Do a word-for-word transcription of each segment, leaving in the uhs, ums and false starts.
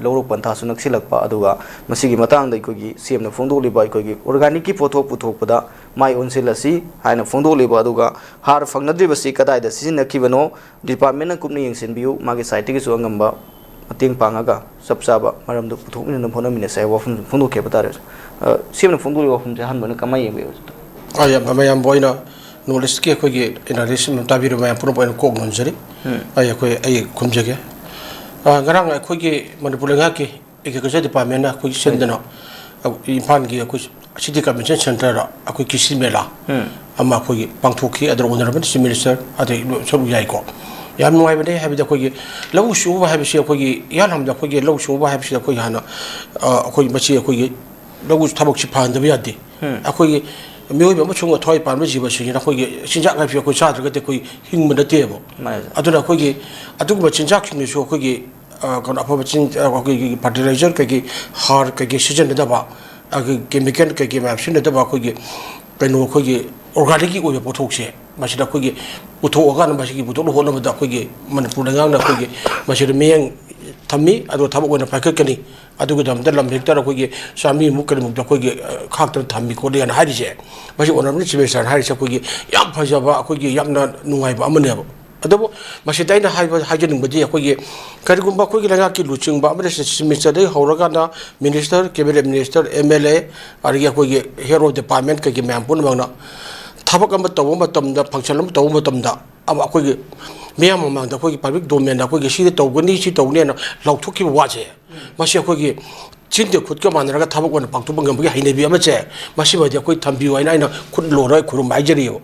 ꯂꯧꯔꯣꯛ ꯄꯟꯊꯥꯁꯨ ꯅꯛꯁꯤꯜꯂꯛꯄ, ꯑꯗꯨꯒ ꯃꯁꯤꯒꯤ ꯃꯇꯥꯡꯗ ꯑꯩꯈꯣꯏꯒꯤ ꯁꯤ ꯑꯦꯝꯅ ꯐꯣꯡꯗꯣꯛꯂꯤꯕ ꯑꯩꯈꯣꯏꯒꯤ ꯑꯣꯔꯒꯥꯅꯤꯛꯀꯤ ꯄꯣꯠꯊꯣꯛ ꯄꯨꯊꯣꯛꯄꯗ ꯃꯥꯏ ꯑꯣꯟꯁꯤꯜꯂꯁꯤ ꯍꯥꯏꯅ ꯐꯣꯡꯗꯣꯛꯂꯤꯕ, ꯑꯗꯨꯒ ꯍꯥꯔ ꯐꯪꯅꯗ꯭ꯔꯤꯕꯁꯤ ꯀꯗꯥꯏꯗ ꯁꯤꯖꯤꯟꯅꯈꯤꯕꯅꯣ, ꯗꯤꯄꯥꯔꯠꯃꯦꯟꯅ ꯀꯨꯞꯅ ꯌꯦꯡꯁꯤꯟꯕꯤꯌꯨ, ꯃꯥꯒꯤ ꯁꯥꯏꯠꯇꯒꯤꯁꯨ ꯑꯉꯝꯕ ꯃꯇꯦꯡ ꯄꯥꯡꯉꯒ ꯆꯞ ꯆꯥꯕ ꯃꯔꯝꯗꯨ ꯄꯨꯊꯣꯛꯃꯤꯟꯅꯅꯕ ꯍꯣꯠꯅꯃꯤꯟꯅꯁꯤ ꯍꯥꯏꯕ ꯋꯥꯐꯝ ꯐꯣꯡꯗꯣꯛꯈꯤꯕ ꯇꯥꯔꯦ꯫ ꯑ, ꯁꯤ ꯑꯦꯝꯅ ꯐꯣꯡꯗꯣꯛꯂꯤꯕ ꯋꯥꯐꯝꯁꯦ ꯑꯍꯥꯟꯕꯅ ꯀꯃꯥꯏꯅ ꯌꯦꯡꯕꯤꯕ? ꯑ, ꯌꯥꯝ, ꯃꯌꯥꯝꯕꯨ ꯑꯩꯅ ꯅꯣꯔꯠ ꯏꯁꯀꯤ ꯑꯩꯈꯣꯏꯒꯤ ꯑꯦꯅꯥꯂꯤꯁꯤꯁ ꯑꯃ ꯇꯥꯕꯤꯔꯤꯕ ꯃꯌꯥꯝ ꯄꯨꯝꯅꯃꯛ ꯑꯩꯅ ꯀꯣꯛ ꯅꯣꯟꯖꯔꯤ꯫ ꯎꯝ꯫ ꯑꯩ ꯑꯩꯈꯣꯏ, ꯑꯩ ꯈꯨꯝꯖꯒꯦ꯫ ꯑ, ꯉꯔꯥꯡ ꯑꯩꯈꯣꯏꯒꯤ ꯃꯅꯤꯄꯨꯔ ꯂꯩꯉꯥꯛꯀꯤ ꯑꯦꯒ꯭ꯔꯤꯀꯜꯆꯔ ꯗꯤꯄꯥꯔꯠꯃꯦꯟꯅ ꯑꯩꯈꯣꯏꯒꯤ ꯁꯤꯟꯗꯨꯅ, ꯑ, ꯏꯝꯐꯥꯜꯒꯤ ꯑꯩꯈꯣꯏ ꯁꯤꯇꯤ ꯀꯟꯚꯦꯟꯁꯟ ꯁꯦꯟꯇꯔꯗ ꯑꯩꯈꯣꯏ ꯀ꯭ꯔꯤꯁꯤ ꯃꯦꯂꯥ ꯎꯝ꯫ ꯑꯃ ꯑꯩꯈꯣꯏꯒꯤ ꯄꯥꯡꯊꯣꯛꯈꯤ꯫ ꯑꯗꯨꯗ ꯑꯣꯅꯔꯦꯕꯜ ꯆꯤꯐ ꯃꯤꯅꯤꯁꯇꯔ ꯑꯗꯩ ꯁꯔꯨꯛ ꯌꯥꯏꯀꯣ꯫ ꯌꯥꯝ ꯅꯨꯡꯉꯥꯏꯕꯅꯦ, ꯍꯥꯏꯕꯗꯤ ꯑꯩꯈꯣꯏꯒꯤ ꯂꯧꯎ ꯁꯤꯡꯎꯕ ꯍꯥꯏꯕꯁꯤ ꯑꯩꯈꯣꯏꯒꯤ ꯏꯍꯥꯟ ꯍꯥꯟꯕꯗ ꯑꯩꯈꯣꯏꯒꯤ ꯂꯧꯎ ꯁꯤꯡꯎꯕ ꯍꯥꯏꯕꯁꯤꯗ ꯑꯩꯈꯣꯏꯒꯤ ꯍꯥꯟꯅ, ꯑ, ꯑꯩꯈꯣꯏ ꯃꯁꯤ ꯑꯩꯈꯣꯏꯒꯤ ꯂꯧꯎ ꯊꯕꯛꯁꯤ ꯐꯍꯟꯗꯕ ꯌꯥꯗꯦ꯫ ꯎꯝ꯫ ꯑꯩꯈꯣꯏꯒꯤ ꯃꯤꯑꯣꯏꯕ ꯑꯃꯁꯨꯡ ꯑꯊꯋꯥꯏ ꯄꯥꯟꯕ ꯖꯤꯕꯁꯤꯡꯁꯤꯅ ꯑꯩꯈꯣꯏꯒꯤ ꯆꯤꯟꯖꯥꯛ ꯍꯥꯏꯕꯁꯤ ꯑꯩꯈꯣꯏ ꯆꯥꯗ꯭ꯔꯒꯗꯤ ꯑꯩꯈꯣꯏ ꯍꯤꯡꯕ ꯅꯠꯇꯦꯕ꯫ ꯃꯥꯅꯦ꯫ ꯑꯗꯨꯅ ꯑꯩꯈꯣꯏꯒꯤ ꯑꯗꯨꯒꯨꯝꯕ ꯆꯤꯟꯖꯥꯛꯁꯤꯡꯗꯨꯁꯨ ꯑꯩꯈꯣꯏꯒꯤ, ꯑ, ꯀꯩꯅꯣ, ꯑꯐꯕ ꯆꯤꯟ-, ꯑ, ꯑꯩꯈꯣꯏꯒꯤ ꯐꯔꯇꯤꯂꯥꯏꯖꯔ ꯀꯩꯀꯩ, ꯍꯥꯔ ꯀꯩꯀꯩ ꯁꯤꯖꯤꯟꯅꯗꯕ, ꯑꯩꯈꯣꯏ ꯀꯦꯃꯤꯀꯦꯜ ꯀꯩꯀꯩ ꯃꯌꯥꯝ ꯁꯤꯖꯤꯟꯅꯗꯕ ꯑꯩꯈꯣꯏꯒꯤ ꯀꯩꯅꯣ, ꯑꯩꯈꯣꯏꯒꯤ ꯑꯣꯔꯒꯥꯅꯤꯛꯀꯤ ꯑꯣꯏꯕ ꯄꯣꯠꯊꯣꯛꯁꯦ ꯃꯁꯤꯗ ꯑꯩꯈꯣꯏꯒꯤ ꯄꯨꯊꯣꯛꯑꯀꯥꯟꯗ ꯃꯁꯤꯒꯤ ꯄꯨꯊꯣꯛꯅꯕ ꯍꯣꯠꯅꯕꯗ ꯑꯩꯈꯣꯏꯒꯤ ꯃꯅꯤꯄꯨꯔ ꯂꯩꯉꯥꯛꯅ ꯑꯩꯈꯣꯏꯒꯤ ꯃꯁꯤꯗ ꯃꯤꯠꯌꯦꯡ ꯊꯝꯃꯤ, ꯑꯗꯨꯒ ꯊꯕꯛ ꯑꯣꯏꯅ ꯄꯥꯏꯈꯠꯀꯅꯤ꯫ ꯑꯗꯨꯒꯤꯗꯃꯛꯇ ꯂꯝ ꯍꯦꯛꯇꯔ ꯑꯩꯈꯣꯏꯒꯤ ꯆꯥꯝꯃꯔꯤꯃꯨꯛ ꯀꯔꯤꯃꯨꯛꯇ ꯑꯩꯈꯣꯏꯒꯤ, ꯑ, ꯈꯥꯛꯇꯅ ꯊꯝꯃꯤ ꯈꯣꯠꯂꯤ ꯍꯥꯏꯅ ꯍꯥꯏꯔꯤꯁꯦ, ꯃꯁꯤ ꯑꯣꯅꯔꯦꯕꯜ ꯆꯤꯐ ꯃꯤꯅꯤꯁꯇꯔꯅ ꯍꯥꯏꯔꯤꯁꯦ ꯑꯩꯈꯣꯏꯒꯤ ꯌꯥꯝ ꯐꯖꯕ, ꯑꯩꯈꯣꯏꯒꯤ ꯌꯥꯝꯅ ꯅꯨꯡꯉꯥꯏꯕ ꯑꯃꯅꯦꯕ꯫ ꯑꯗꯨꯕꯨ ꯃꯁꯤꯗ ꯑꯩꯅ ꯍꯥꯏꯕ, ꯍꯥꯏꯖꯅꯤꯡꯕꯗꯤ, ꯑꯩꯈꯣꯏꯒꯤ ꯀꯔꯤꯒꯨꯝꯕ ꯑꯩꯈꯣꯏꯒꯤ ꯂꯩꯉꯥꯛꯀꯤ ꯂꯨꯆꯤꯡꯕ ꯑꯃꯗꯤ ꯆꯤꯐ ꯃꯤꯅꯤꯁꯇꯔꯗꯒꯤ ꯍꯧꯔꯀꯥꯟꯗ minister, cabinet minister, M L A, ꯑꯗꯒꯤ ꯑꯩꯈꯣꯏꯒꯤ ꯍꯦꯗ ꯑꯣꯐ ꯗꯤꯄꯥꯔꯠꯃꯦꯟ ꯀꯩꯀꯩ ꯃꯌꯥꯝ ꯄꯨꯝꯅꯃꯛꯅ ꯊꯕꯛ ꯑꯃ ꯇꯧꯕ ꯃꯇꯝꯗ, ꯐꯪꯁꯟ ꯑꯃ ꯇꯧꯕ ꯃꯇꯝꯗ, ꯑꯃ ꯑꯩꯈꯣꯏꯒꯤ ꯃꯤꯌꯥꯝ ꯃꯃꯥꯡꯗ ꯑꯩꯈꯣꯏꯒꯤ ꯄꯕ꯭ꯂꯤꯛ ꯗꯣꯃꯦꯟꯗ ꯑꯩꯈꯣꯏꯒꯤ ꯁꯤꯗ ꯇꯧꯒꯅꯤ, ꯁꯤ ꯇꯧꯒꯅꯤ ꯍꯥꯏꯅ ꯂꯥꯎꯊꯣꯛꯈꯤꯕ ꯋꯥꯁꯦ, ꯃꯁꯤ ꯑꯩꯈꯣꯏꯒꯤ ꯆꯤꯟꯒ ꯈꯨꯠꯀ ꯃꯥꯟꯅꯔꯒ ꯊꯕꯛ ꯑꯣꯏꯅ ꯄꯥꯡꯊꯣꯛꯄ ꯉꯝꯕꯒꯤ ꯍꯩꯅꯕꯤ ꯑꯃꯁꯦ, ꯃꯁꯤꯃꯗꯤ ꯑꯩꯈꯣꯏ ꯊꯝꯕꯤꯌꯨ ꯍꯥꯏꯅ ꯑꯩꯅ ꯈꯨꯠ ꯂꯣꯟꯅ ꯑꯩ ꯈꯨꯔꯨꯝꯕ ꯍꯥꯏꯖꯔꯤꯑꯕ꯫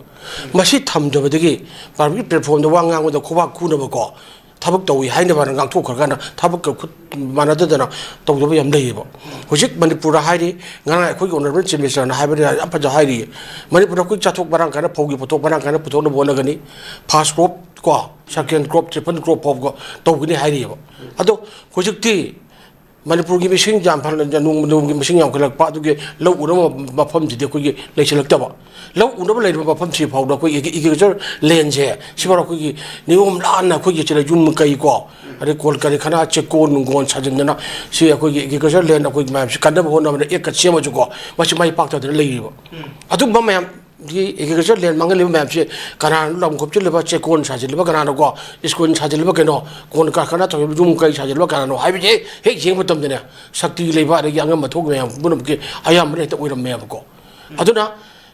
ꯃꯁꯤ ꯊꯝꯗꯕꯗꯒꯤ ꯄꯕ꯭ꯂꯤꯛ ꯄ꯭ꯂꯦꯠꯐꯣꯔꯝꯗ ꯋꯥ ꯉꯥꯡꯕꯗ ꯈꯨꯕꯥꯛ ꯈꯨꯅꯕꯀꯣ, ꯊꯕꯛ ꯇꯧꯏ ꯍꯥꯏꯅꯕꯅ ꯉꯥꯡꯊꯣꯛꯈ꯭ꯔꯀꯥꯟꯗ ꯊꯕꯛꯀ ꯈꯨꯠ ꯃꯥꯟꯅꯗꯗꯅ ꯇꯧꯗꯕ ꯌꯥꯝ ꯂꯩꯌꯦꯕ꯫ ꯍꯧꯖꯤꯛ ꯃꯅꯤꯄꯨꯔꯗ ꯍꯥꯏꯔꯤ, ꯉꯔꯥꯡ ꯑꯩꯈꯣꯏꯒꯤ ꯑꯣꯅꯔꯦꯕꯜ ꯆꯤꯐ ꯃꯤꯅꯤꯁꯇꯔꯅ ꯍꯥꯏꯕꯅꯤꯅ ꯌꯥꯝ ꯐꯖ ꯍꯥꯏꯔꯤ, ꯃꯅꯤꯄꯨꯔꯗ ꯑꯩꯈꯣꯏ ꯆꯥꯊꯣꯛ ꯃꯔꯥꯡ ꯀꯥꯏꯅ, ꯐꯧꯒꯤ ꯄꯣꯠꯊꯣꯛ ꯃꯔꯥꯡ ꯀꯥꯏꯅ ꯄꯨꯊꯣꯛꯅꯕ ꯍꯣꯠꯅꯒꯅꯤ, ꯐꯥꯔꯁ ꯀ꯭ꯔꯣꯞ ꯀꯣ, ꯁꯦꯀꯦꯟ ꯀ꯭ꯔꯣꯞ, ꯇ꯭ꯔꯤꯄꯜ ꯀ꯭ꯔꯣꯞ ꯐꯥꯎꯕ ꯇꯧꯒꯅꯤ ꯍꯥꯏꯔꯤꯑꯕ꯫ ꯑꯗꯣ ꯍꯧꯖꯤꯛꯇꯤ ꯃꯅꯤꯄꯨꯔꯒꯤ ꯃꯤꯁꯤꯡ ꯌꯥꯝ ꯐꯅ ꯅꯣꯡꯃ ꯅꯣꯡꯃꯒꯤ ꯃꯤꯁꯤꯡ ꯌꯥꯝꯈꯠꯂꯛꯄ, ꯑꯗꯨꯒꯤ ꯂꯧ ꯎꯅꯕ ꯃꯐꯝꯁꯤꯗꯤ ꯑꯩꯈꯣꯏꯒꯤ ꯂꯩꯁꯤꯜꯂꯛꯇꯕ꯫ ꯂꯧ ꯎꯅꯕ ꯂꯩꯔꯤꯕ ꯃꯐꯝꯁꯤ ꯐꯥꯎꯗ ꯑꯩꯈꯣꯏꯒꯤ ꯑꯦꯒ꯭ꯔꯤꯀꯜꯆꯔ ꯂꯦꯟꯁꯦ ꯁꯤꯐꯥꯎ ꯑꯩꯈꯣꯏꯒꯤ ꯅꯤꯌꯣꯝ ꯂꯥꯟꯅ ꯑꯩꯈꯣꯏꯒꯤ ꯁꯤꯗ ꯌꯨꯝ ꯀꯩ ꯀꯣ, ꯑꯗꯩ ꯀꯣꯜ ꯀꯔꯤꯈꯅꯥ, ꯆꯦꯛꯀꯣꯟ ꯅꯨꯡꯒꯣꯟ ꯁꯥꯖꯤꯟꯗꯅ, ꯁꯤ ꯑꯩꯈꯣꯏꯒꯤ ꯑꯦꯒ꯭ꯔꯤꯀꯜꯆꯔ ꯂꯦꯟ ꯑꯩꯈꯣꯏ ꯃꯌꯥꯝꯁꯤ ꯀꯟꯅꯕ ꯍꯣꯠꯅꯕꯗ ꯑꯦꯛꯀ ꯁꯦꯝꯃꯁꯨꯀꯣ, ꯃꯁꯤ ꯃꯥꯏ ꯄꯥꯛꯇꯗꯅ ꯂꯩꯔꯤꯕ꯫ ꯑꯗꯨꯒꯨꯝꯕ ꯃꯌꯥꯝ ꯒꯤ ꯑꯦꯒ꯭ꯔꯤꯀꯜꯆꯔ ꯂꯦꯟ ꯃꯥꯡꯍꯜꯂꯤꯕ ꯃꯌꯥꯝꯁꯦ ꯀꯅꯥꯅꯣ? ꯂꯝ ꯈꯣꯞꯆꯤꯜꯂꯤꯕ, ꯆꯦꯛꯀꯣꯟ ꯁꯥꯖꯤꯜꯂꯤꯕ ꯀꯅꯥꯅꯣꯀꯣ? ꯁ꯭ꯀꯨꯜ ꯁꯥꯖꯤꯜꯂꯤꯕ ꯀꯩꯅꯣ? ꯀꯣꯟ ꯀꯔꯈꯥꯅ ꯇꯧꯔꯤꯕ, ꯌꯨꯝ ꯀꯩ ꯁꯥꯖꯤꯜꯂꯤꯕ ꯀꯅꯥꯅꯣ ꯍꯥꯏꯕꯁꯦ ꯍꯦꯛ ꯌꯦꯡꯕ ꯃꯇꯝꯗꯅꯦ, ꯁꯛꯇꯤ ꯂꯩꯕ ꯑꯗꯒꯤ ꯑꯉꯝ ꯑꯊꯧ ꯃꯌꯥꯝ ꯄꯨꯝꯅꯃꯛꯀꯤ ꯑꯌꯥꯝꯕꯅ ꯍꯦꯛꯇ ꯑꯣꯏꯔꯝꯃꯦꯕꯀꯣ꯫ ꯑꯗꯨꯅ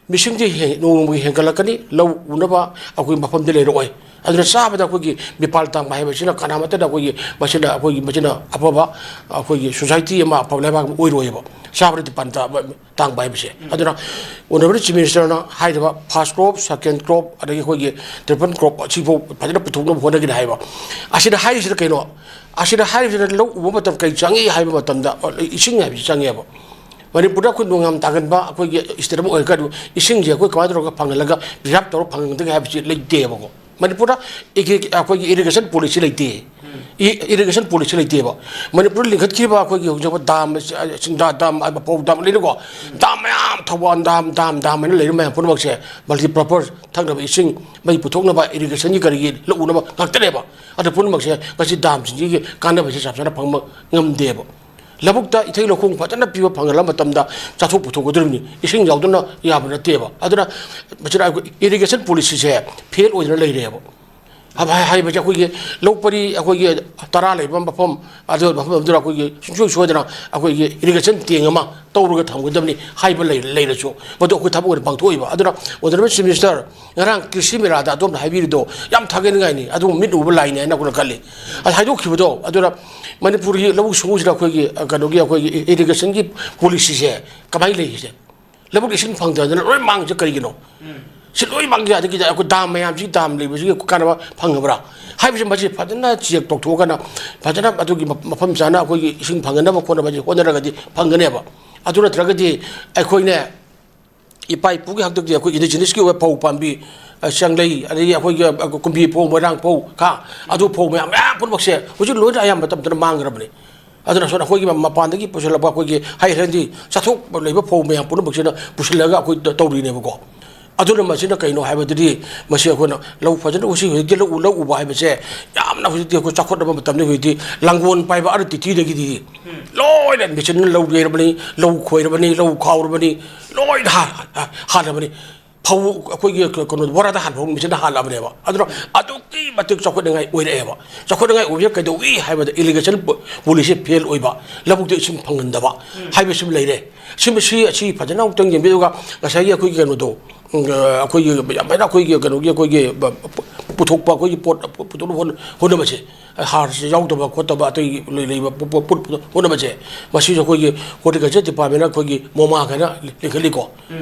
ꯃꯤꯁꯤꯡꯗꯤ ꯍꯦ-, ꯅꯣꯡꯃꯒꯤ ꯍꯦꯟꯒꯠꯂꯛꯀꯅꯤ, ꯂꯧ ꯎꯅꯕ ꯑꯩꯈꯣꯏ ꯃꯐꯝꯗꯤ ꯂꯩꯔꯛꯑꯣꯏ꯫ ꯑꯗꯨꯅ ꯆꯥꯕꯗ ꯑꯩꯈꯣꯏꯒꯤ ꯃꯤꯄꯥꯜ ꯇꯥꯡꯕ ꯍꯥꯏꯕꯁꯤꯅ ꯀꯅꯥꯃꯠꯇꯅ ꯑꯩꯈꯣꯏꯒꯤ ꯃꯁꯤꯅ, ꯑꯩꯈꯣꯏꯒꯤ ꯃꯁꯤꯅ ꯑꯐꯕ, ꯑꯩꯈꯣꯏꯒꯤ ꯁꯣꯁꯥꯏꯇꯤ ꯑꯃ, ꯑꯐꯕ ꯂꯩꯕꯥꯛ ꯑꯃ ꯑꯣꯏꯔꯣꯏꯕ꯫ ꯆꯥꯕꯗ ꯃꯤꯄꯥꯜ ꯇꯥꯡꯕ ꯇꯥꯡꯕ ꯍꯥꯏꯕꯁꯦ꯫ ꯑꯗꯨꯅ ꯑꯣꯅꯔꯦꯕꯜ ꯆꯤꯐ ꯃꯤꯅꯤꯁꯇꯔꯅ ꯍꯥꯏꯔꯤꯕ ꯐꯥꯔꯁ ꯀ꯭ꯔꯣꯞ, ꯁꯦꯀꯦꯟ ꯀ꯭ꯔꯣꯞ, ꯑꯗꯒꯤ ꯑꯩꯈꯣꯏꯒꯤ ꯇ꯭ꯔꯤꯄꯜ ꯀ꯭ꯔꯣꯞ ꯑꯁꯤꯐꯥꯎ ꯐꯖꯅ ꯄꯨꯊꯣꯛꯅꯕ ꯍꯣꯠꯅꯒꯅꯤ ꯍꯥꯏꯕ꯫ ꯑꯁꯤꯗ ꯍꯥꯏꯔꯤꯁꯤꯅ ꯀꯩꯅꯣ? ꯑꯁꯤꯗ ꯍꯥꯏꯔꯤꯁꯤꯅ ꯂꯧ ꯎꯕ ꯃꯇꯝ ꯀꯔꯤ ꯆꯪꯉꯤ ꯍꯥꯏꯕ ꯃꯇꯝꯗ, ꯏꯁꯤꯡ ꯍꯥꯏꯕꯁꯤ ꯆꯪꯉꯦꯕ꯫ ꯃꯅꯤꯄꯨꯔꯗ ꯑꯩꯈꯣꯏ ꯅꯣꯡ ꯌꯥꯝ ꯇꯥꯒꯟꯕ ꯑꯩꯈꯣꯏꯒꯤ ꯁ꯭ꯇꯦꯠ ꯑꯃ ꯑꯣꯏꯔꯒꯗꯤ ꯏꯁꯤꯡꯁꯦ ꯑꯩꯈꯣꯏ ꯀꯃꯥꯏꯅ ꯇꯧꯔꯒ ꯐꯪꯍꯜꯂꯒ ꯄ꯭ꯔꯤꯖꯥꯕ ꯇꯧꯔꯒ ꯐꯪꯍꯟꯒꯗꯒꯦ ꯍꯥꯏꯕꯁꯤ ꯂꯩꯇꯦꯕꯀꯣ꯫ ꯃꯅꯤꯄꯨꯔꯗ ꯏꯒꯤ-, ꯑꯩꯈꯣꯏꯒꯤ ꯏꯔꯤꯒꯦꯁꯟ ꯄꯣꯂꯤꯁꯤ ꯂꯩꯇꯦ꯫ ꯏ-, ꯏꯔꯤꯒꯦꯁꯟ ꯄꯣꯂꯤꯁꯤ ꯂꯩꯇꯦꯕ꯫ ꯃꯅꯤꯄꯨꯔꯗ ꯂꯤꯡꯈꯠꯈꯤꯕ ꯑꯩꯈꯣꯏꯒꯤ ꯍꯧꯖꯤꯛ ꯗꯥꯝ, ꯁꯤꯡꯗꯥ ꯗꯥꯝ, ꯃꯄꯧ ꯗꯥꯝ ꯂꯩꯔꯦꯀꯣ꯫ ꯗꯥꯝ ꯃꯌꯥꯝ, ꯊꯧꯕꯥꯜ ꯗꯥꯝ, ꯗꯥꯝ, ꯗꯥꯝ ꯍꯥꯏꯅ ꯂꯩꯔꯤꯕ ꯃꯌꯥꯝ ꯄꯨꯝꯅꯃꯛꯁꯦ ꯃꯜꯇꯤ ꯄꯔꯄꯁ ꯊꯛꯅꯕ ꯏꯁꯤꯡ, ꯃꯩ ꯄꯨꯊꯣꯛꯅꯕ, ꯏꯔꯤꯒꯦꯁꯟꯒꯤ ꯀꯔꯤꯒꯤ ꯂꯧ ꯎꯅꯕ ꯉꯥꯛꯇꯅꯦꯕ꯫ ꯑꯗꯨ ꯄꯨꯝꯅꯃꯛꯁꯦ ꯉꯁꯤ ꯗꯥꯝꯁꯤꯡꯁꯤꯒꯤ ꯀꯥꯟꯅꯕꯁꯦ ꯆꯞ ꯆꯥꯅ ꯐꯪꯕ ꯉꯝꯗꯦꯕ꯫ ꯂꯧꯕꯨꯛꯇ ꯏꯊꯩ ꯂꯧꯈꯣꯡ ꯐꯖꯅ ꯄꯤꯕ ꯐꯪꯍꯜꯂ ꯃꯇꯝꯗ ꯆꯥꯊꯣꯛ ꯄꯨꯊꯣꯛꯀꯗꯧꯔꯤꯕꯅꯤ꯫ ꯏꯁꯤꯡ ꯌꯥꯎꯗꯅ ꯌꯥꯕ ꯅꯠꯇꯦꯕ꯫ ꯑꯗꯨꯅ ꯃꯁꯤꯗ ꯑꯩꯈꯣꯏ ꯏꯔꯤꯒꯦꯁꯟ ꯄꯣꯂꯤꯁꯤꯁꯦ ꯐꯦꯜ ꯑꯣꯏꯗꯅ ꯂꯩꯔꯦꯕ꯫ ꯍꯥꯏꯕ-, ꯍꯥꯏꯕꯁꯦ ꯑꯩꯈꯣꯏꯒꯤ ꯂꯧ ꯄꯔꯤ ꯑꯩꯈꯣꯏꯒꯤ ꯇꯔꯥ ꯂꯩꯕ ꯃꯐꯝ, ꯑꯗꯨ ꯃꯐꯝ ꯑꯗꯨꯗ ꯑꯩꯈꯣꯏꯒꯤ ꯁꯨꯡꯁꯣꯏ ꯁꯣꯏꯗꯅ ꯑꯩꯈꯣꯏꯒꯤ ꯏꯔꯤꯒꯦꯁꯟ ꯇꯦꯡ ꯑꯃ ꯇꯧꯔꯒ ꯊꯝꯒꯗꯕꯅꯤ ꯍꯥꯏꯕ ꯂꯩ-, ꯂꯩꯔꯁꯨ ꯃꯗꯨ ꯑꯩꯈꯣꯏ ꯊꯕꯛ ꯑꯣꯏꯅ ꯄꯥꯡꯊꯣꯛꯏꯕ꯫ ꯑꯗꯨꯅ ꯑꯣꯅꯔꯦꯕꯜ ꯆꯤꯐ ꯃꯤꯅꯤꯁꯇꯔ, ꯉꯔꯥꯡ ꯀ꯭ꯔꯤꯁꯤ ꯃꯦꯂꯥꯗ ꯑꯗꯣꯝꯅ ꯍꯥꯏꯕꯤꯔꯤꯗꯣ ꯌꯥꯝ ꯊꯥꯒꯠꯅꯤꯡꯉꯥꯏꯅꯤ, ꯑꯗꯨꯒꯨꯝꯕ ꯃꯤꯠ ꯎꯕ ꯂꯥꯏꯅꯤ ꯍꯥꯏꯅ ꯑꯩꯈꯣꯏꯅ ꯈꯜꯂꯤ꯫ ꯑꯗ ꯍꯥꯏꯗꯣꯛꯈꯤꯕꯗꯣ, ꯑꯗꯨꯅ ꯃꯅꯤꯄꯨꯔꯒꯤ ꯂꯧꯎ ꯁꯤꯡꯎꯁꯤꯗ ꯑꯩꯈꯣꯏꯒꯤ, ꯑ, ꯀꯩꯅꯣꯒꯤ, ꯑꯩꯈꯣꯏꯒꯤ ꯏꯔꯤꯒꯦꯁꯟꯒꯤ ꯄꯣꯂꯤꯁꯤꯁꯦ ꯀꯃꯥꯏꯅ ꯂꯩꯔꯤꯁꯦ? ꯂꯧꯕꯨꯛ ꯏꯁꯤꯡ ꯐꯪꯗꯗꯅ ꯂꯣꯏ ꯃꯥꯡꯉꯤꯁꯦ ꯀꯔꯤꯒꯤꯅꯣ? ꯁꯤ ꯂꯣꯏ ꯃꯥꯡꯉꯤ꯫ ꯑꯗꯒꯤꯗꯤ ꯑꯩꯈꯣꯏ ꯗꯥꯝ ꯃꯌꯥꯝꯁꯤ, ꯗꯥꯝ ꯂꯩꯕꯁꯤꯒꯤ ꯀꯥꯟꯅꯕ ꯐꯪꯉꯕ꯭ꯔꯥ ꯍꯥꯏꯕꯁꯤ, ꯃꯁꯤ ꯐꯖꯅ ꯆꯦꯛ ꯇꯧꯊꯣꯛꯑꯒꯅ, ꯐꯖꯅ ꯑꯗꯨꯒꯤ ꯃ-, ꯃꯐꯝ ꯆꯥꯅ ꯑꯩꯈꯣꯏꯒꯤ ꯏꯁꯤꯡ ꯐꯪꯅꯅꯕ ꯈꯣꯠꯅꯕꯁꯤ ꯍꯣꯠꯅꯔꯒꯗꯤ ꯐꯪꯒꯅꯦꯕ꯫ ꯑꯗꯨ ꯅꯠꯇ꯭ꯔꯒꯗꯤ ꯑꯩꯈꯣꯏꯅꯦ, ꯏꯄꯥ ꯏꯄꯨꯒꯤ ꯍꯥꯛꯇꯛꯇꯒꯤ ꯑꯩꯈꯣꯏ ꯏꯟꯗꯤꯖꯤꯅꯁꯀꯤ ꯑꯣꯏꯕ ꯐꯧ ꯄꯥꯝꯕꯤ, ꯑ, ꯆꯪꯂꯩ, ꯑꯗꯒꯤ ꯑꯩꯈꯣꯏꯒꯤ, ꯑ, ꯀꯨꯝꯕꯤ ꯐꯧ, ꯃꯣꯏꯔꯥꯡ ꯐꯧ, ꯈꯥ, ꯑꯗꯨ ꯐꯧ ꯃꯌꯥꯝ, ꯃꯌꯥꯝ ꯄꯨꯝꯅꯃꯛꯁꯦ ꯍꯧꯖꯤꯛ ꯂꯣꯏꯅ ꯑꯌꯥꯝꯕ ꯃꯇꯝꯗꯅ ꯃꯥꯡꯈ꯭ꯔꯕꯅꯤ꯫ ꯑꯗꯨꯅ ꯁꯣꯝꯗ ꯑꯩꯈꯣꯏꯒꯤ ꯃꯄꯥꯟꯗꯒꯤ ꯄꯨꯁꯤꯜꯂꯛꯄ ꯑꯩꯈꯣꯏꯒꯤ ꯍꯥꯏ ꯍꯦꯟꯗꯤ ꯆꯥꯊꯣꯛꯄ ꯂꯩꯕ ꯐꯧ ꯃꯌꯥꯝ ꯄꯨꯝꯅꯃꯛꯁꯤꯅ ꯄꯨꯁꯤꯜꯂꯒ ꯑꯩꯈꯣꯏ ꯇ-, ꯇꯧꯔꯤꯅꯦꯕꯀꯣ꯫ ꯑꯗꯨꯅ ꯃꯁꯤꯅ ꯀꯩꯅꯣ ꯍꯥꯏꯕꯗꯗꯤ, ꯃꯁꯤ ꯑꯩꯈꯣꯏꯅ ꯂꯧ ꯐꯖꯅ ꯎꯁꯤ ꯍꯧꯖꯤꯛꯇꯤ ꯂꯧ ꯎ-, ꯂꯧ ꯎꯕ ꯍꯥꯏꯕꯁꯦ ꯌꯥꯝꯅ ꯍꯧꯖꯤꯛꯇꯤ ꯑꯩꯈꯣꯏ ꯆꯥꯎꯈꯠꯂꯕ ꯃꯇꯝꯅꯤ꯫ ꯍꯧꯖꯤꯛꯇꯤ ꯂꯥꯡꯒꯣꯜ ꯄꯥꯏꯕ ꯑꯥꯔ ꯇꯤ ꯊ꯭ꯔꯤꯗꯒꯤꯗꯤ ꯂꯣꯏꯅ ꯃꯦꯆꯤꯟꯅ ꯂꯧ ꯌꯩꯔꯕꯅꯤ, ꯂꯧ ꯈꯣꯏꯔꯕꯅꯤ, ꯂꯧ ꯈꯥꯎꯔꯕꯅꯤ, ꯂꯣꯏꯅ ꯍꯥ-, ꯍꯥ-, ꯍꯥꯜꯂꯕꯅꯤ꯫ ꯐꯧ ꯑꯩꯈꯣꯏꯒꯤ ꯀ-, ꯀꯩꯅꯣ ꯕꯣꯔꯥꯗ ꯍꯥꯟꯕ ꯐꯧ ꯃꯦꯆꯤꯟꯅ ꯍꯥꯜꯂꯕꯅꯦꯕ꯫ ꯑꯗꯨꯅ ꯑꯗꯨꯛꯀꯤ ꯃꯇꯤꯛ ꯆꯥꯎꯈꯠꯅꯤꯡꯉꯥꯏ ꯑꯣꯏꯔꯛꯑꯦꯕ꯫ ꯆꯥꯎꯈꯠꯅꯤꯡꯉꯥꯏ ꯑꯣꯏꯕꯁꯦ ꯀꯩꯗꯧꯏ ꯍꯥꯏꯕꯗ ꯏꯔꯤꯒꯦꯁꯟ ꯄꯣ-, ꯄꯣꯂꯤꯁꯤ ꯐꯦꯜ ꯑꯣꯏꯕ, ꯂꯧꯕꯨꯛꯇ ꯏꯁꯤꯡ ꯐꯪꯍꯟꯗꯕ ꯍꯥꯏꯕꯁꯤꯃ ꯂꯩꯔꯦ꯫ ꯁꯤꯃ, ꯁꯤ, ꯑꯁꯤ ꯐꯖꯅ ꯑꯃꯨꯛꯇꯪ ꯌꯦꯡꯕꯤꯌꯨ꯫ ꯑꯗꯨꯒ ꯉꯁꯥꯏꯒꯤ ꯑꯩꯈꯣꯏꯒꯤ ꯀꯩꯅꯣꯗꯣ, ꯎꯝ, ꯑ, ꯑꯩꯈꯣꯏꯒꯤ ꯌꯥꯝ ꯍꯦꯟꯅ ꯑꯩꯈꯣꯏꯒꯤ ꯀꯩꯅꯣꯒꯤ ꯑꯩꯈꯣꯏꯒꯤ ꯕ-, ꯄ-, ꯄꯨꯊꯣꯛꯄ ꯑꯩꯈꯣꯏꯒꯤ ꯄꯣꯠ ꯄꯨꯊꯣꯛꯅꯕ ꯍꯣꯠꯅ-, ꯍꯣꯠꯅꯕꯁꯦ, ꯍꯥꯔꯁꯤ ꯌꯥꯎꯗꯕ ꯈꯣꯠꯇꯕ ꯑꯇꯩ ꯂꯩ-, ꯂꯩꯕ ꯄꯣ-, ꯄꯣ-, ꯄꯣꯠ ꯍꯣꯠꯅꯕꯁꯦ, ꯃꯁꯤꯁꯨ ꯑꯩꯈꯣꯏꯒꯤ ꯍꯣꯔꯇꯤꯀꯜꯆꯔ ꯗꯤꯄꯥꯔꯠꯃꯦꯟꯅ ꯑꯩꯈꯣꯏꯒꯤ ꯃꯣꯃꯥ ꯀꯥꯏꯅ ꯂꯤꯡꯈꯠꯂꯤꯀꯣ꯫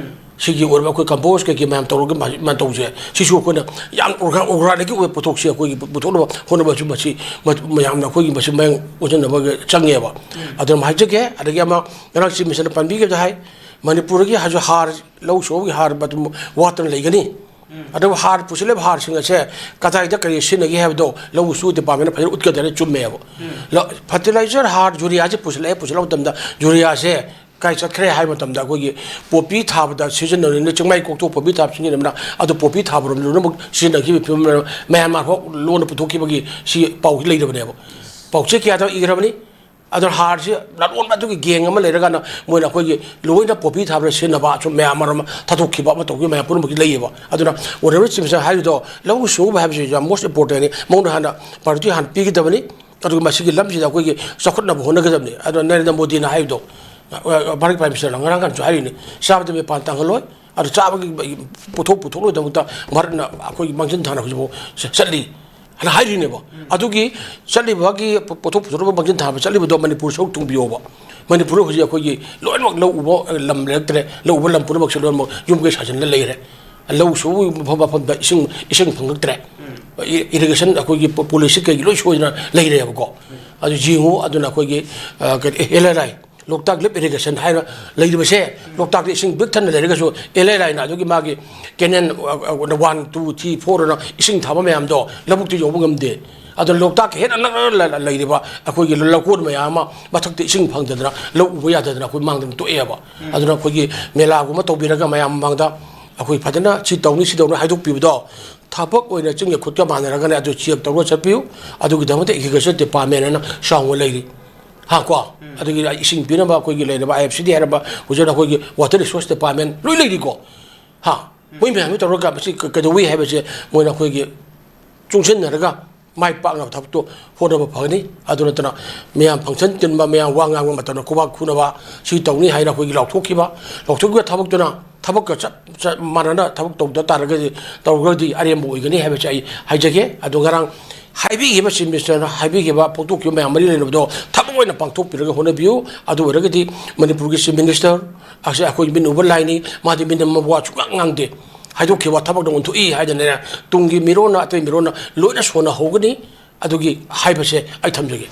ꯁꯤꯒꯤ ꯑꯣꯏꯔꯕ ꯑꯩꯈꯣꯏ ꯀꯝꯄꯣꯁ ꯀꯩꯀꯩ ꯃꯌꯥꯝ ꯇꯧꯔꯒ ꯃꯥ-, ꯃꯥ ꯇꯧꯁꯦ꯫ ꯁꯤꯁꯨ ꯑꯩꯈꯣꯏꯅ ꯌꯥꯝ ꯑꯣꯔꯒꯥ-, ꯑꯣꯔꯒꯥꯅꯤꯛꯀꯤ ꯑꯣꯏꯕ ꯄꯣꯠꯊꯣꯛꯁꯦ ꯑꯩꯈꯣꯏꯒꯤ ꯄꯨ-, ꯄꯨꯊꯣꯛꯅꯕ ꯍꯣꯠꯅꯕꯁꯨ ꯃꯁꯤ ꯃ-, ꯃꯌꯥꯝꯅ ꯑꯩꯈꯣꯏꯒꯤ ꯃꯁꯤ ꯃꯌꯥꯝ ꯑꯣꯟꯁꯤꯟꯅꯕ ꯆꯪꯉꯦꯕ꯫ ꯑꯗꯨꯅ ꯍꯥꯏꯖꯒꯦ꯫ ꯑꯗꯒꯤ ꯑꯃ ꯉꯔꯥꯡ ꯆꯤꯞ ꯃꯤꯅꯤꯁꯇꯔꯅ ꯄꯟꯕꯤꯈꯤꯕꯗ ꯍꯥꯏ, ꯃꯅꯤꯄꯨꯔꯒꯤ ꯍꯥꯏꯁꯨ ꯍꯥꯔ, ꯂꯧꯎ ꯁꯤꯡꯎꯒꯤ ꯍꯥꯔ ꯃꯇꯝ ꯋꯥꯠꯇꯅ ꯂꯩꯒꯅꯤ꯫ ꯑꯗꯨꯕꯨ ꯍꯥꯔ ꯄꯨꯁꯤꯜꯂꯤꯕ ꯍꯥꯔꯁꯤꯡ ꯑꯁꯦ ꯀꯗꯥꯏꯗ ꯀꯔꯤ ꯁꯤꯖꯤꯟꯅꯒꯦ ꯍꯥꯏꯕꯗꯣ ꯂꯧꯎ ꯁꯤꯡꯎ ꯗꯤꯄꯥꯔꯠꯃꯦꯟꯅ ꯐꯖꯅ ꯎꯠꯀꯗꯕꯅꯤ꯫ ꯆꯨꯝꯃꯦꯕ꯫ ꯂ-, ꯐꯔꯇꯤꯂꯥꯏꯖꯔ, ꯍꯥꯔ, ꯌꯨꯔꯤꯌꯥꯁꯦ ꯄꯨꯁꯤꯜꯂꯛꯑꯦ, ꯄꯨꯁꯤꯜꯂꯛꯄ ꯃꯇꯝꯗ ꯌꯨꯔꯤꯌꯥꯁꯦ ꯀꯥꯏ ꯆꯠꯈ꯭ꯔꯦ ꯍꯥꯏꯕ ꯃꯇꯝꯗ ꯑꯩꯈꯣꯏꯒꯤ ꯄꯣꯄꯤ ꯊꯥꯕꯗ ꯁꯤꯖꯤꯟꯅꯔꯤꯅ, ꯆꯤꯡꯃꯥꯏ ꯀꯣꯛꯊꯣꯛ ꯄꯣꯄꯤ ꯊꯥꯕ ꯁꯤꯖꯤꯟꯅꯕꯅ ꯑꯗꯨ ꯄꯣꯄꯤ ꯊꯥꯕꯔꯣꯝꯗ ꯂꯣꯏꯅꯃꯛ ꯁꯤꯖꯤꯟꯅꯈꯤꯕ ꯐꯤꯕꯝ ꯂꯩꯔꯕ, ꯃꯌꯥꯝ ꯃꯥꯔꯐꯠ ꯂꯣꯟꯅ ꯄꯨꯊꯣꯛꯈꯤꯕꯒꯤ ꯁꯤ ꯄꯥꯎꯁꯤ ꯂꯩꯔꯕꯅꯦꯕ꯫ ꯄꯥꯎꯆꯦ ꯀꯌꯥꯗ ꯏꯈ꯭ꯔꯕꯅꯤ꯫ ꯑꯗꯨꯅ ꯍꯥꯔꯁꯤ ꯂꯂꯣꯟꯕ ꯑꯗꯨꯒꯤ ꯒꯦꯡ ꯑꯃ ꯂꯩꯔꯀꯥꯟꯗ ꯃꯣꯏꯅ ꯑꯩꯈꯣꯏꯒꯤ ꯂꯣꯏꯅ ꯄꯣꯄꯤ ꯊꯥꯕꯗ ꯁꯤꯖꯤꯟꯅꯕ ꯑꯁꯨꯝ ꯃꯌꯥꯝ ꯑꯃ ꯊꯥꯗꯣꯛꯈꯤꯕ ꯑꯃ ꯇꯧꯈꯤꯕ ꯃꯌꯥꯝ ꯄꯨꯝꯅꯃꯛꯀꯤ ꯂꯩꯌꯦꯕ꯫ ꯑꯗꯨꯅ ꯑꯣꯅꯔꯦꯕꯜ ꯆꯤꯐ ꯃꯤꯅꯤꯁꯇꯔ ꯍꯥꯏꯔꯤꯗꯣ ꯂꯧꯎ ꯁꯤꯡꯎꯕ ꯍꯥꯏꯕꯁꯤ ꯌꯥꯝ ꯃꯣꯁ ꯏꯝꯄꯣꯔꯇꯦꯟꯅꯤ꯫ ꯃꯉꯣꯟꯗ ꯍꯥꯟꯅ ꯄ꯭ꯔꯥꯏꯌꯣꯔꯤꯇꯤ ꯍꯥꯟꯅ ꯄꯤꯒꯗꯕꯅꯤ꯫ ꯑꯗꯨꯒ ꯃꯁꯤꯒꯤ ꯂꯝꯁꯤꯗ ꯑꯩꯈꯣꯏꯒꯤ ꯆꯥꯎꯈꯠꯅꯕ ꯍꯣꯠꯅꯒꯗꯕꯅꯤ꯫ ꯑꯗꯣ ꯅꯔꯦꯟꯗ꯭ꯔ ꯃꯣꯗꯤꯅ ꯍꯥꯏꯕꯗꯣ, ꯑ, ꯚꯥꯔꯠꯀꯤ ꯄ꯭ꯔꯥꯏꯝ ꯃꯤꯅꯤꯁꯇꯔꯅ ꯉꯔꯥꯡ ꯀꯥꯟꯁꯨ ꯍꯥꯏꯔꯤꯅꯤ, ꯆꯥꯕꯗ ꯃꯤꯄꯥꯟ ꯇꯥꯡꯍꯜꯂꯣꯏ, ꯑꯗꯨ ꯆꯥꯕꯒꯤ ꯄꯣꯠꯊꯣꯛ ꯄꯨꯊꯣꯛꯅꯕꯒꯤꯗꯃꯛꯇ ꯚꯥꯔꯠꯅ ꯑꯩꯈꯣꯏꯒꯤ ꯃꯥꯡꯖꯤꯟ ꯊꯥꯅ ꯍꯧꯖꯤꯛꯐꯥꯎ ꯆ-, ꯆꯠꯂꯤ ꯍꯥꯏꯅ ꯍꯥꯏꯔꯤꯅꯦꯕ꯫ ꯑꯗꯨꯒꯤ ꯆꯠꯂꯤꯕꯒꯤ ꯄꯣ-, ꯄꯣꯠꯊꯣꯛ ꯄꯨꯊꯣꯛꯅꯕ ꯃꯥꯡꯖꯤꯟ ꯊꯥꯕ ꯆꯠꯂꯤꯕꯗꯣ ꯃꯅꯤꯄꯨꯔ ꯁꯔꯨꯛ ꯊꯨꯡꯕꯤꯌꯣꯕ꯫ ꯃꯅꯤꯄꯨꯔ ꯍꯧꯖꯤꯛ ꯑꯩꯈꯣꯏꯒꯤ ꯂꯣꯏꯅꯃꯛ ꯂꯧ ꯎꯕ ꯂꯝ ꯂꯩꯔꯛꯇ꯭ꯔꯦ, ꯂꯧ ꯎꯕ ꯂꯝ ꯄꯨꯝꯅꯃꯛꯁꯦ ꯂꯣꯏꯅꯃꯛ ꯌꯨꯝ ꯀꯩ ꯁꯥꯖꯤꯜꯂ ꯂꯩꯔꯦ꯫ ꯂꯧ ꯁꯨꯕ ꯃꯐꯝ ꯃꯐꯝꯗ ꯏꯁꯤꯡ, ꯏꯁꯤꯡ ꯐꯪꯉꯛꯇ꯭ꯔꯦ꯫ ꯏ-, ꯏꯔꯤꯒꯦꯁꯟ ꯑꯩꯈꯣꯏꯒꯤ ꯄꯣ-, ꯄꯣꯂꯤꯁꯤ ꯀꯩꯒꯤ ꯂꯣꯏ ꯁꯣꯏꯗꯅ ꯂꯩꯔꯦꯕꯀꯣ꯫ ꯑꯗꯨ ꯌꯦꯡꯉꯨ, ꯑꯗꯨꯅ ꯑꯩꯈꯣꯏꯒꯤ, ꯑ, ꯀꯔꯤ, ꯑꯦꯜ ꯑꯦꯜ ꯑꯥꯏ, ꯂꯣꯛꯇꯥꯛ ꯂꯤꯞ ꯏꯔꯤꯒꯦꯁꯟ ꯍꯥꯏꯅ ꯂꯩꯔꯤꯕꯁꯦ, ꯂꯣꯛꯇꯥꯛꯇ ꯏꯁꯤꯡ ꯄꯤꯛ ꯊꯟꯅ ꯂꯩꯔꯒꯁꯨ ꯑꯦꯜ ꯑꯦꯜ ꯑꯥꯏꯅ ꯑꯗꯨꯒꯤ ꯃꯥꯒꯤ canal one, two, three, four ꯑꯅ ꯏꯁꯤꯡ ꯊꯥꯕ ꯃꯌꯥꯝꯗꯣ ꯂꯧꯕꯨꯛꯇ ꯌꯧꯕ ꯉꯝꯗꯦ꯫ ꯑꯗꯨꯅ ꯂꯣꯛꯇꯥꯛꯀ ꯍꯦꯟꯅ ꯅꯛꯅ ꯂ-, ꯂꯩꯔꯤꯕ ꯑꯩꯈꯣꯏꯒꯤ ꯂꯧꯀꯣꯟ ꯃꯌꯥꯝ ꯑꯃ ꯃꯊꯛꯇ ꯏꯁꯤꯡ ꯐꯪꯗꯗꯅ ꯂꯧ ꯎꯕ ꯌꯥꯗꯗꯅ ꯑꯩꯈꯣꯏ ꯃꯥꯡꯗꯅ ꯇꯣꯛꯑꯦꯕ꯫ ꯑꯗꯨꯅ ꯑꯩꯈꯣꯏꯒꯤ ꯃꯦꯂꯥꯒꯨꯝꯕ ꯇꯧꯕꯤꯔꯒ ꯃꯌꯥꯝ ꯃꯃꯥꯡꯗ ꯑꯩꯈꯣꯏ ꯐꯖꯅ ꯁꯤ ꯇꯧꯅꯤ, ꯁꯤ ꯇꯧꯅꯤ ꯍꯥꯏꯗꯣꯛꯄꯤꯕꯗꯣ ꯊꯕꯛ ꯑꯣꯏꯅ ꯆꯤꯡꯒ ꯈꯨꯠꯀ ꯃꯥꯟꯅꯔꯒꯅꯦ ꯑꯗꯨ ꯆꯦꯛ ꯇꯧꯔꯒ ꯆꯠꯄꯤꯌꯨ꯫ ꯑꯗꯨꯒꯤꯗꯃꯛꯇ ꯑꯦꯒ꯭ꯔꯤꯀꯜꯆꯔ ꯗꯤꯄꯥꯔꯠꯃꯦꯟ ꯍꯥꯏꯅ ꯆꯥꯎꯅ ꯂꯩꯔꯤ꯫ ꯍꯥ, ꯀꯣ? ꯑꯗꯨꯒꯤ ꯏꯁꯤꯡ ꯄꯤꯅꯕ ꯑꯩꯈꯣꯏꯒꯤ ꯂꯩꯔꯕ ꯑꯥꯏ ꯑꯦꯐ ꯁꯤ ꯗꯤ ꯍꯥꯏꯔꯕ ꯍꯧꯖꯤꯛ ꯑꯩꯈꯣꯏꯒꯤ ꯋꯥꯇꯔ ꯔꯤꯁꯣꯔꯁ ꯗꯤꯄꯥꯔꯠꯃꯦꯟ ꯂꯣꯏ ꯂꯩꯔꯤꯀꯣ꯫ ꯍꯥ? ꯃꯣꯏ ꯃꯌꯥꯝꯁꯤ ꯇꯧꯔꯒ ꯃꯁꯤ ꯀ-, ꯀꯩꯗꯧꯏ ꯍꯥꯏꯕꯁꯦ ꯃꯣꯏꯅ ꯑꯩꯈꯣꯏꯒꯤ ꯆꯨꯡꯁꯤꯟꯅꯔꯒ ꯃꯥꯏ ꯄꯥꯛꯅꯕ ꯊꯕꯛꯇꯣ ꯍꯣꯠꯅꯕ ꯐꯒꯅꯤ꯫ ꯑꯗꯨ ꯅꯠꯇꯅ ꯃꯌꯥꯝ ꯐꯪꯁꯟ ꯇꯤꯟꯕ, ꯃꯌꯥꯝ ꯋꯥ ꯉꯥꯡꯕ ꯃꯇꯝꯗ ꯈꯨꯕꯥꯛ ꯈꯨꯅꯕ, ꯁꯤ ꯇꯧꯅꯤ ꯍꯥꯏꯅ ꯑꯩꯈꯣꯏꯒꯤ ꯂꯥꯎꯊꯣꯛꯈꯤꯕ, ꯂꯥꯎꯊꯣꯛꯈꯤꯕ ꯊꯕꯛꯇꯨꯅ ꯊꯕꯛꯀ ꯆꯞ, ꯆꯞ ꯃꯥꯟꯅꯅ ꯊꯕꯛ ꯇꯧꯗ ꯇꯥꯔꯒꯗꯤ, ꯇꯧꯔꯒꯗꯤ ꯑꯔꯦꯝꯕ ꯑꯣꯏꯒꯅꯤ ꯍꯥꯏꯕꯁꯦ ꯑꯩ ꯍꯥꯏꯖꯒꯦ꯫ ꯑꯗꯣ ꯉꯔꯥꯡ ꯍꯥꯏꯕꯤꯈꯤꯕ ꯆꯤꯐ ꯃꯤꯅꯤꯁꯇꯔꯅ ꯍꯥꯏꯕꯤꯈꯤꯕ ꯐꯣꯡꯗꯣꯛꯈꯤꯕ ꯃꯌꯥꯝ ꯃꯔꯤ ꯂꯩꯅꯕꯗꯣ ꯊꯕꯛ ꯑꯣꯏꯅ ꯄꯥꯡꯊꯣꯛꯄꯤꯔꯒ ꯍꯣꯠꯅꯕꯤꯌꯨ꯫ ꯑꯗꯨ ꯑꯣꯏꯔꯒꯗꯤ ꯃꯅꯤꯄꯨꯔꯒꯤ ꯆꯤꯐ ꯃꯤꯅꯤꯁꯇꯔ ꯑꯁꯤ ꯑꯩꯈꯣꯏ ꯃꯤꯠ ꯎꯕ ꯂꯥꯏꯅꯤ, ꯃꯥꯗꯤ ꯃꯤꯅꯝ ꯋꯥ ꯁꯨꯡꯉꯥꯡ ꯉꯥꯡꯗꯦ꯫ ꯍꯥꯏꯗꯣꯛꯈꯤꯕ ꯊꯕꯛꯅ ꯑꯣꯟꯊꯣꯛꯏ ꯍꯥꯏꯗꯅꯅꯦ ꯇꯨꯡꯒꯤ ꯃꯤꯔꯣꯟꯅ, ꯑꯇꯩ ꯃꯤꯔꯣꯟꯅ ꯂꯣꯏꯅ ꯁꯣꯟꯅꯍꯧꯒꯅꯤ꯫ ꯑꯗꯨꯒꯤ ꯍꯥꯏꯕꯁꯦ ꯑꯩ ꯊꯝꯖꯒꯦ꯫